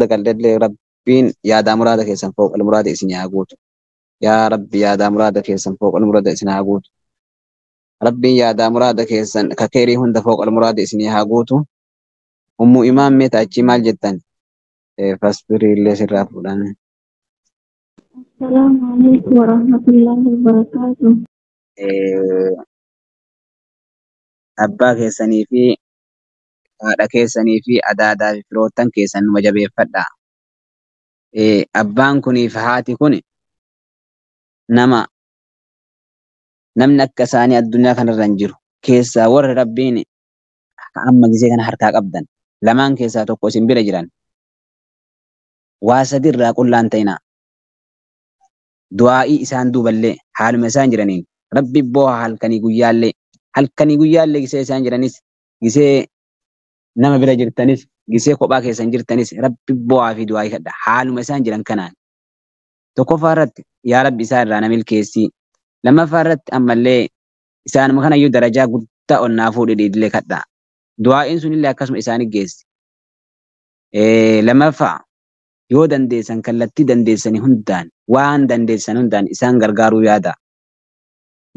Gallee Rabbiin yaadaa muraada keessan fooqal muraada isin haa guutu. Yaa Rabbi, yaadaa muraada keessan fooqal muraada isin haa guutu. Rabbiin yaadaa muraada keessan ka keerii hunda fooqal muraada isin haa guutu. Ummu Imaan, meeta achii maal jettan? Fasbirii illee sirraa fuudhame. Assalamu alaikum warahmatullahi wabarakatuh. Abbaa keessanii fi haadha keessanii fi adaadaa fi firoottan keessan numa jabeeffadha. Abbaan kunii fi haati kun nama namni akka isaanii addunyaa kanarra hin jiru. Keessaa warri Rabbiin amma gisee kana harkaa qabdan lamaan keessaa tokko isin bira jiran, waa sadi irraa qullaan ta'inaa. Du'aa'ii isaan duuballee haaluma isaan jiraniin Rabbi booha halkanii guyyaallee, halkanii guyyaallee, gisee isaan jiranis, gisee nama bira jirtanis, gisee kophaa keessan jirtanis, Rabbi boo'aa fi du'aa'ii kadha haaluma isaan jiran kanaan. Tokkoffaa irratti, yaa Rabbi, isaan irraa na milkeessii. Lammaffaa irratti ammallee isaanuma kanayyuu darajaa guddaa ol naa fuudhi illee kadha. Du'aa'iin sunillee akkasuma isaanii geessi. Lammaffaa, yoo dandeessan kallattii dandeessanii hundaan, waan dandeessan hundaan isaan gargaaruu yaada.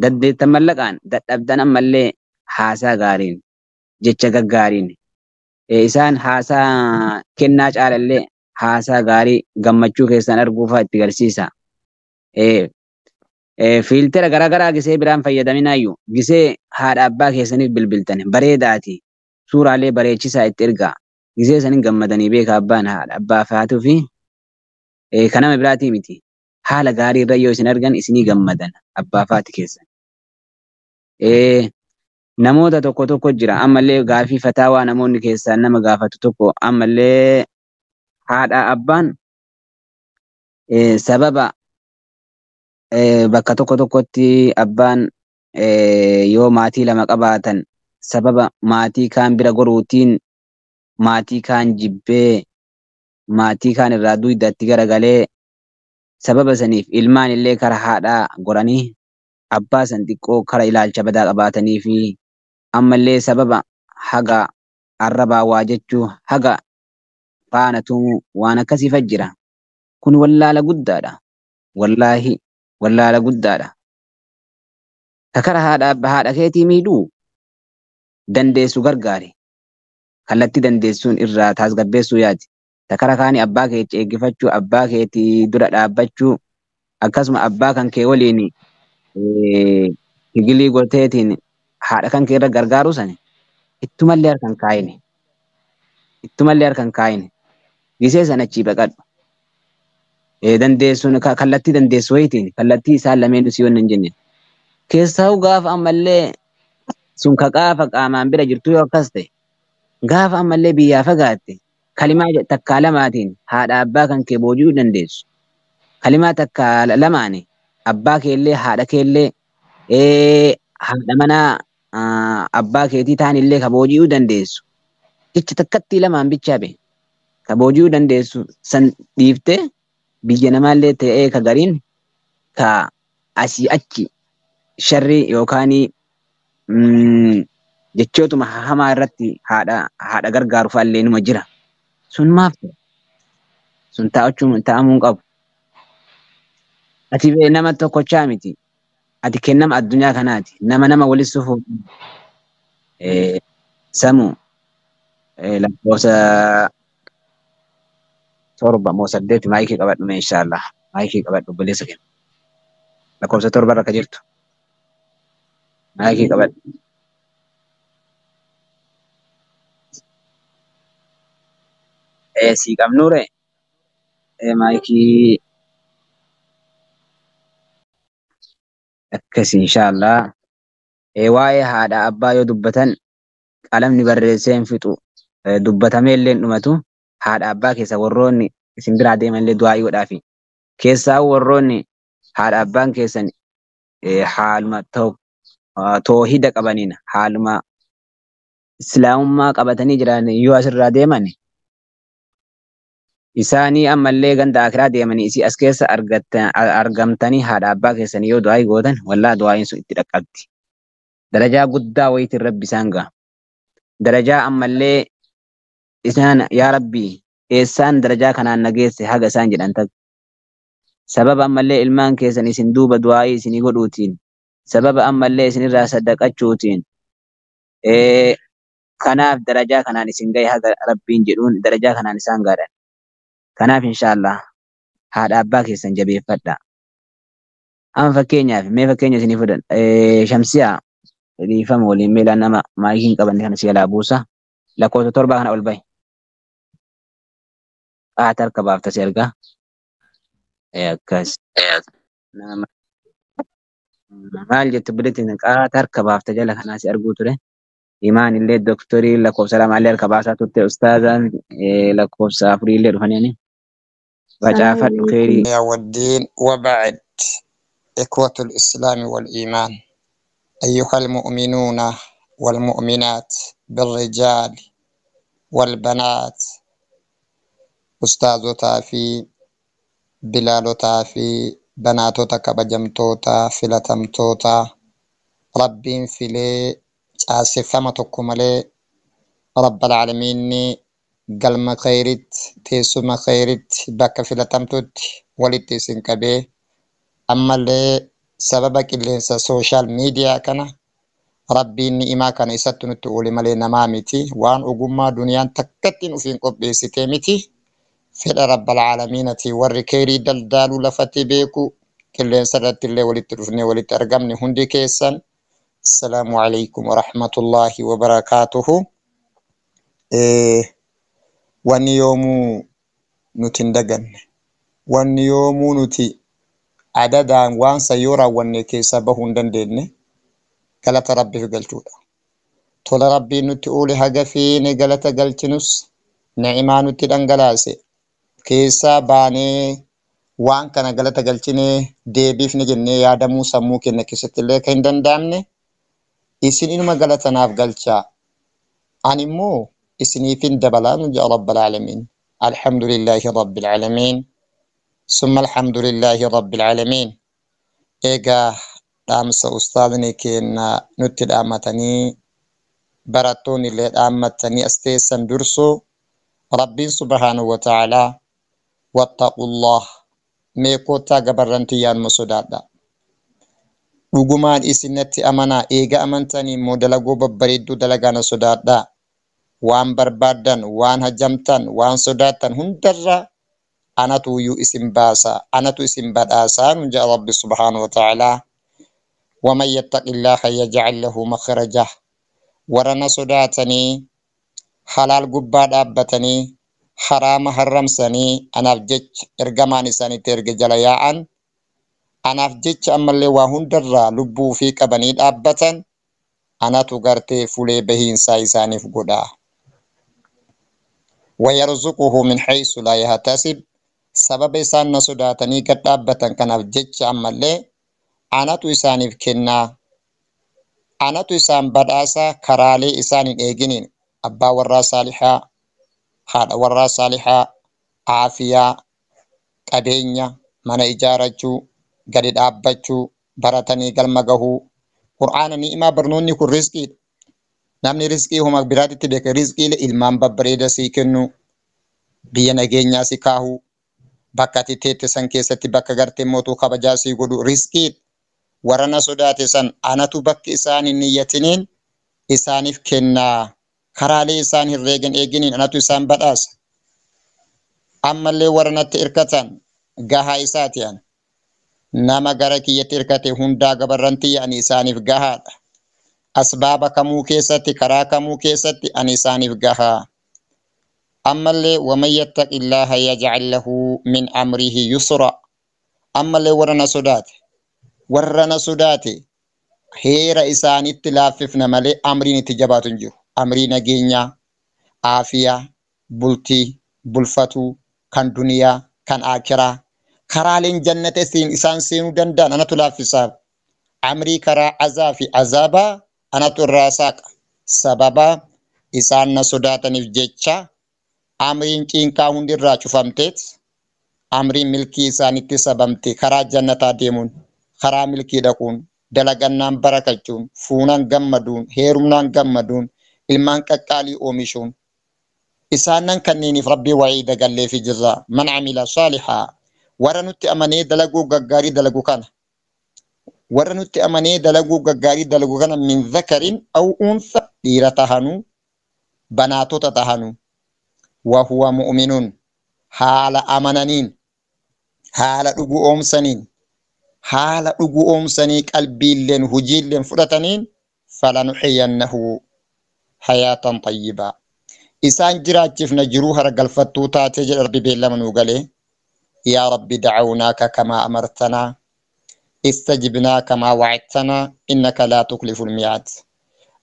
Dandeettan mallaqaan, dadhabdan ammallee haasaa gaariin, jecha gaggaariin, isaan haasaa kennaa caalallee haasaa gaarii gammachuu keessan arguufaa itti garsiisa. Filter garaagaraa gisee biraan fayyadaminaayyuu, gisee haadha abbaa keessaniif bilbiltan bareedaati. Suuraalee bareechisaa itti ergaa. Gisee sanin gammadanii beeka abbaan haadha abbaa fi haatuu fi kan nama biraatii miti. Haala gaarii irra yoo isin argan isinii gammadan abbaa fi haati keessan. Namoota tokko tokko jira ammallee gaafii fataawaa namoonni keessaa nama gaafatu tokko ammallee, haadha abbaan sababa bakka tokko tokkotti abbaan yoo maatii lama qabaatan sababa maatii kaan bira goruutiin maatii kaan jibbee, maatii kaan irraa duudatti garagalee, sababa saniif ilmaan illee kara haadhaa goranii abbaa san xiqqoo kara ilaalcha badaa qabaatanii fi ammallee sababa haga arrabaa waa jechuu, haga faana tumuu, waan akkasiifa jira. Kun wallaala guddaadha. Wallaahi, wallaala guddaadha. Ka kara haadha keetii miidhuu dandeessu gargaari. Kallattii dandeessuun irraa taasgabbeessuu yaadi. Ta kara kaanii abbaa keetii eeggifachuu, abbaa keetii dura dhaabbachuu, akkasuma abbaa kan kee waliin higilii goteetiin haadha kan kee irra gargaaruu sani ittumallee harkan kaayine. Ittumallee harkan kaayine. Gisee sana achii baqadhu. Dandeessuun kallattii dandeessu wayitiin kallattii isaan lameen si hin jenne. Keessaa'u gaafa ammallee sun ka gaafa qaamaan bira jirtu yoo akkas ta'e, gaafa ammallee biyyaa fagaatte kalimaa takkaa lamaatiin haadha abbaa kan kee booji'uu dandeessu. Kalimaa takkaa lamaani abbaa keellee, haadha keellee, haadha manaa abbaa keetii ta'anillee ka booji'uu dandeessu. Jecha takkattii lamaan bichaa be ka booji'uu dandeessu san dhiiftee biyya namaallee ta'ee ka gariin ka asii achi sharrii yookaan jechootuma hamaa irratti haadha gargaaru fa'allee numa jira. Sun maaf ta'e? Sun taa'amuu hin qabu. Ati nama tokkochaa miti. Ati kennama addunyaa kanaati. Nama nama walitti sufuuf samu lakkoofsa 7 moo 8 maayikii qabadhu mee, inshaallah. Maayikii qabadhu, obboleessa keenya. Lakkoofsa 7 irra akka jirtu. Maayikii qabadhu. Sii qabnuure maayikii akkasi, inshaallah. Waa'ee haadha abbaa yoo dubbatan qalamni barreessee hin fixu, dubbatamee illee hin dhumatu. Haadha abbaa keessa warroonni isin biraa deeman illee du'aa'ii godhaafi. Keessaa warroonni haadha abbaan keessan haaluma toohida qabaniin, haaluma islaamummaa qabatanii jiran yoo asirraa deeman, isaanii ammallee ganda akiraa deemanii isii as keessa argamtanii haadha abbaa keessanii yoo du'aa'ii gootan, wallaa du'aa'iin sun itti dhaqqabdi. Darajaa guddaa wayiitiin Rabbi isaan ga'a. Darajaa ammallee isaan yaa Rabbi. Eessaan darajaa kanaan na geesse haga isaan jedhan takka. Sababa ammallee ilmaan keessan isin duuba du'aa'ii isinii godhuutiin, sababa ammallee isinirraa saddaqachuutiin, kanaaf darajaa kanaan isin gahe haga Rabbiin jedhuun darajaa kanaan isaan gaadhan. Kanaaf inshaallah haadha abbaa keessan jabeeffadha. Amma fakkeenyaaf mee fakkeenya isinii fudhan. Shamsiyaa dhiifama waliin meelaan nama maayikii hin qabanne kana si jalaa buusa. Lakkoofsa 7 kana ol bahi. Haati harka baafta si argaa. Akkas. Maal jettu biletti qaata harka baafta jala kanaa si arguu ture. Imaan illee doktorii lakkoofsa 2 illee harka baasaa turte, ustaazaan lakkoofsa 4 illee dhufanii facaafadhu keerii. والدين وبعد إخوة الإسلام والإيمان أيها المؤمنون والمؤمنات بالرجال والبنات أستاذ في بلالوتا في بناتوتا كبجمتوتا فلتمتوتا ربين فيلي caaseffama tokko malee rabbal aalamiinni galma khayritti teessuma khayritti bakka filatamtutti walitti isin qabee ammallee sababa qilleensa sooshaal miidiyaa kana rabbiin ni'imaa kana isatti nutti oole malee namaa miti waan ogummaa duniyaan takkattiin ufiin qopheessitee miti fedha rabbal aalamiinati warri khayrii daldaaluu lafatti beeku qilleensa irratti illee walitti dhufnee walitti argamne hundi keessan السلام عليكم ورحمة الله وبركاته. Wanni yoomuu nuti hin daganne, wanni yoomuu nuti adadaan waan san yoo raawwanne keessaa bahuu hin dandeenye galata rabbiif galchuudha. Tola rabbiin nutti oole haga feene galata galchinus ni'imaa nutti dhangalaase keessaa baanee waan kana galata galchinee deebiifne jennee yaadamuu sammuu keenya keessatti illee kan hin danda'amne isin inuma galatanaaf galchaa ani immoo isiniifin dabalaa nu jedha rabbal aalamiin. Alhamdulillahi rabbil aalamiin. Summa alhamdulillahi rabbil aalamiin. Egaa dhaamsa ustaadni keenya nutti dhaammatanii barattoonni illee dhaammatanii as teessan dursoo rabbiin subhaanahu wa ta'aalaa wattaqullah mee kottaa gabarrantiyyaan sodaadha. Dhugumaan isinatti amanaa eega amantanii immoo dalagoo babbareedduu dalagaana sodaadhaa. Waan barbaaddan, waan hajamtan, waan sodaattan hundarra anatu iyyuu isin baasa, anatu isin badhaasaa nun jedha Rabbi subhaanahu wa ta'aalaa. Waman yattaqillaaha yaj'al lahu makhraja. Warra na sodaatanii halaal gubbaa dhaabbatanii haraama harramsanii anaaf jecha ergamaan isaanitti erge jala yaa'an anaaf jecha ammallee waa hundarraa lubbuu fi qabanii dhaabbatan anatu gartee fulee bahiinsaa isaaniif godha. Wayarzuquhu min haysu laa yahtasib. Sababa isaan na sodaatanii gad dhaabbatan kanaaf jecha ammallee anatu isaaniif kennaa. Anatu isaan badhaasaa karaalee isaan hin eeginiin abbaa warraa saalihaa, haadha warraa saalihaa, aafiyaa, qabeenya, mana ijaarachuu, gadi dhaabbachuu, baratanii galma gahuu. Qur'aana ni'imaa barnoonni kun rizqiidha. Namni rizqii homa biraatitti beeka. Rizqiilee ilmaan babbareeda sii kennu, biyya nageenyaa si kaahu, bakka ati teette san keessatti bakka gartee mootuu kabajaa sii godhu rizqiidha. Warra na sodaate san anatu bakki isaan hin niyyatiniin isaaniif kennaa. Karaalee isaan hin reegin eeginiin anatu isaan badhaasa. Ammallee warra natti hirkatan gahaa isaati ani. Nama gara kiyyatti hirkate hundaa gabarrantii ani isaaniif gahaadha. Asbaaba kamuu keessatti karaa kamuu keessatti ani isaaniif gahaa. Ammallee waman yattaqillaaha yaj'al lahu min amrihi yusra. Ammallee warra na sodaate warra na sodaate heera isaanitti laaffifna malee amriin itti jabaatu hin jiru. Amrii nageenyaa, aafiyaa, bultii, bulfatuu, kan duniyaa, kan aakiraa. Karaaleen jannata isaan seenuu danda'an anatu laaffisaaf. Amrii karaa azaa fi azaabaa anatu irraa saaqa. Sababa isaan na sodaataniif jecha amriin cinqaa hundi irraa cufamteet amriin milkii isaanitti sabamte karaa jannataa deemuun karaa milkii dhaquun dalagannaan barakachuun fuunaan gammaduun heerumnaan gammaduun ilmaan qaqqaalii oomishuun Isaanan kanneeniif Rabbii waciida galleefi jirra. Man amila saalihaa, warra nutti amanee dalaguu gaggaarii dalagu kana. Warra nutti amanee dalaguu gaggaarii dalagu kana min dhakarin aw unsa, dhiira tahanuu banaatota tahanuu, wahuwa mu'minuun, haala amananiin, haala dhugu oomsaniin, haala dhugu oomsanii qalbiilleen hujiilleen fudhataniin, falanuxiyyannahu hayaatan tayyibaa, isaan jiraachifna jiruu haragalfattuu taatee jedha Rabbi beellama nuu galee. Yaa Rabbi, dacawnaaka kamaa amartanaa, istajibnaa kamaa wacadtanaa, innaka laa tuklifu lmiicaad.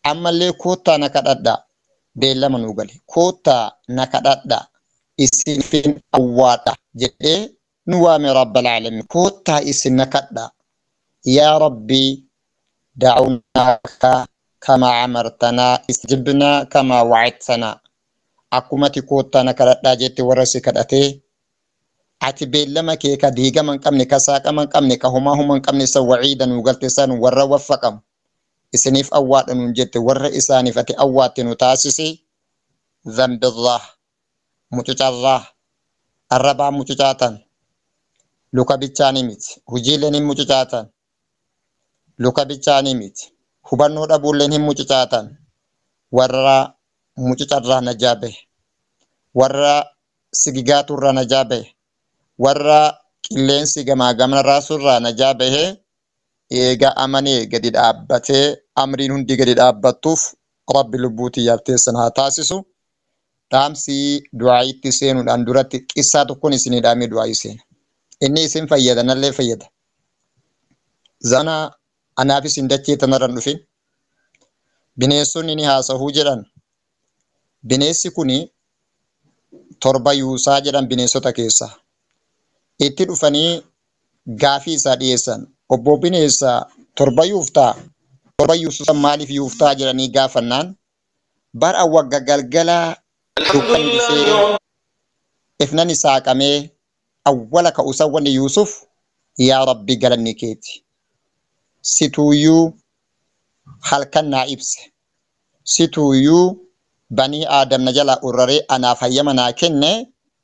Ammallee koottaa na kadhadha, beellama nuu gale, koottaa na kadhadha isinifin awwaadha jedhee nu waame rabbal aalamiin. Koottaa isin na kadha. Yaa Rabbi, dacawnaaka kamaa amartanaa, istajibnaa kamaa wacadtanaa, akkumati koottaa na kadhadhaa jette warra si kadhatee ati beellama kee ka diigama hin qabne, ka saaqama hin qabne, ka homaa huma hin qabne san waciida nuu galte san warra waffaqamu isiniif awwaadha nuun jette warra isaaniif ati awwaatte nu taasisi. Zambirraa, mucucarraa, arrabaa mucucaatan, luka bichaanii miti, hujiileen hin mucucaatan, luka bichaanii miti, hubannoo dhabuulleen hin mucucaatan, warra mucucarraa najaa bahe, warra sigigaaturraa najaa bahe, warra qilleensi gamaa gamana raasurraa najaa bahee eega amanee gadi dhaabbatee amriin hundi gadi dhaabbattuuf Rabbi lubbuu tiyyaaf teessan haa taasisu. Dhaamsi du'aayitti seenuudhaan duratti qissaa tokkoon isinii dhaamee du'aayii seena. Inni isin fayyada, nallee fayyada. Zana anaaf isin dachee tanarra hin dhufin. Bineensonni ni haasahuu jedhan. Bineensi kuni torba yuusaa jedhan bineensota keessaa. Itti dhufanii gaafii isaa dhiyeessan. Obbo bineensa, torba yuuftaa? Torba yuusaa maaliif yuuftaa jedhanii gaafannaan, bara wagga galgalaa dukkanni dhufee ifnani saaqamee awwala ka'uusa wanni Yuusuf, yaa Rabbi galanni keeti. Situuyyuu halkan naa ibse. Situuyyuu banii Aadam na jalaa urraree anaaf hayyama naa kenne,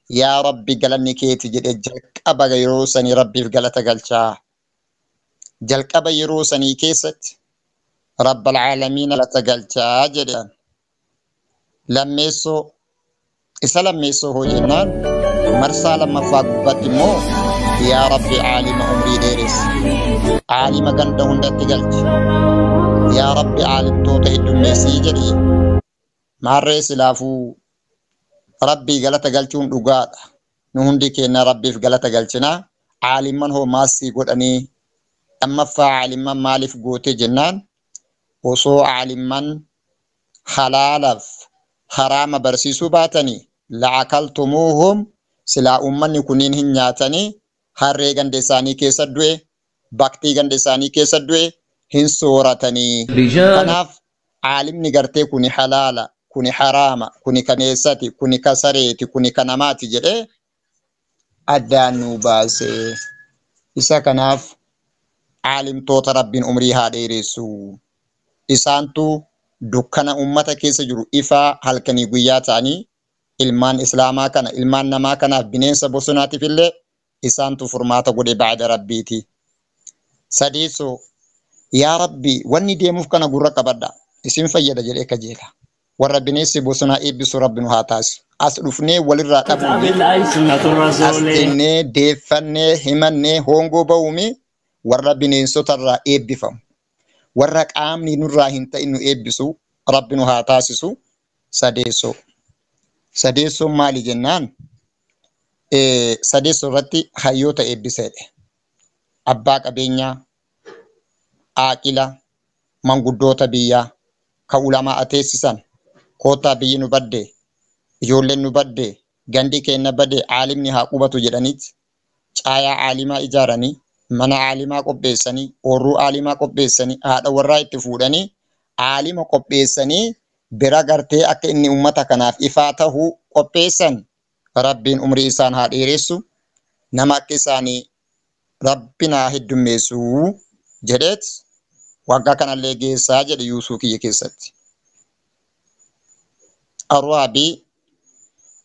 yaa Rabbi galanni keeti jedhe jalqaba yeroo sanii Rabbiif galata galchaa. Jalqaba yeroo sanii keessatti Rabbal caalamiin galata galchaa jedhan. Lammeessoo, isa lammeessoo hoo jennaan, marsaa lammaffaa gubbaatti immoo, yaa Rabbi caalima umrii dheeressi. Caalima ganda hundatti galchi. Yaa Rabbi caalimtoota heddummeessii jedhi. Maarree silaafuu Rabbii galata galchuun dhugaadha. Nu hundi keenya Rabbiif galata galchinaa. Caalimman hoo maasii godhanii? Lammaffaa caalimman maaliif goote jennaan, osoo caalimman halaalaaf haraama barsiisuu baatanii la'akaltumuuhum, silaa uummanni kunniin hin nyaatanii, harree ganda isaanii keessa du'e, baktii ganda isaanii keessa du'e hin sooratanii. Kanaaf caalimni gartee kuni halaala, kuni haraama, kuni kaneessati, kuni kasareeti, kuni kanamaati jedhee addaan nuu baase. Isa kanaaf caalimtoota Rabbiin umrii haa dheeressu. Isaantu dukkana ummata keessa jiru ifaa halkanii guyyaa ta'anii ilmaan islaamaa kana, ilmaan namaa kanaaf, bineensa bosonaatiif illee isaantu furmaata godhe ba'ada Rabbiiti. Sadeessoo, yaa Rabbi wanni deemuuf kana gurra qabadha. Isin fayyada jedhee kajeela. Warra bineensi bosonaa eebbisu Rabbi nu haa taasisu. As dhufnee walirraa dhabuun, as jennee deeffannee himannee hongoo ba'uumi warra bineensotarraa eebbifamu. Warra qaamni nurraa hin ta'in nu eebbisu Rabbi nu haa taasisu. Sadeessoo. Sadeessoon maali jennaan, sadeessoo irratti hayyoota eebbiseedha. Abbaa qabeenyaa, aaqila, manguddoota biyyaa, kan ulamaa ateessisan, koottaa biyyi nu badde, ijoolleen nu badde, gandi keenya badde, caalimni haa qubatu jedhaniiti caayaa caalimaa ijaaranii, mana caalimaa qopheessanii, oorruu caalimaa qopheessanii, haadha warraa itti fuudhanii, caalima qopheessanii bira gartee akka inni uummata kanaaf ifaa ta'uu qopheessan. Rabbiin umrii isaan haa dheeressu, nama akka isaanii Rabbi naa heddummeessu jedheet waggaa kanallee geessaa jedhe yuusuu kiyya keessatti. Arwaabii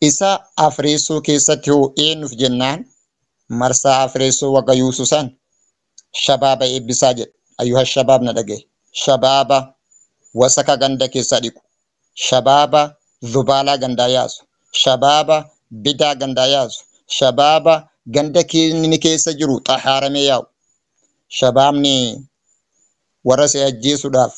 Isa afreessoo keessatti hoo eenyuuf jennaan marsaa afreessoo wagga yuusu san shabaaba eebbisaa jedha. Ayyuha shabaab na dhagaye. Shabaaba wasaka ganda keessaa dhiqu. Shabaaba zubaalaa gandaa yaasu. Shabaaba bidaa gandaa yaasu. Shabaaba ganda inni keessa jiru xahaaramee yaa'u. Shabaabni warra si ajjeesuudhaaf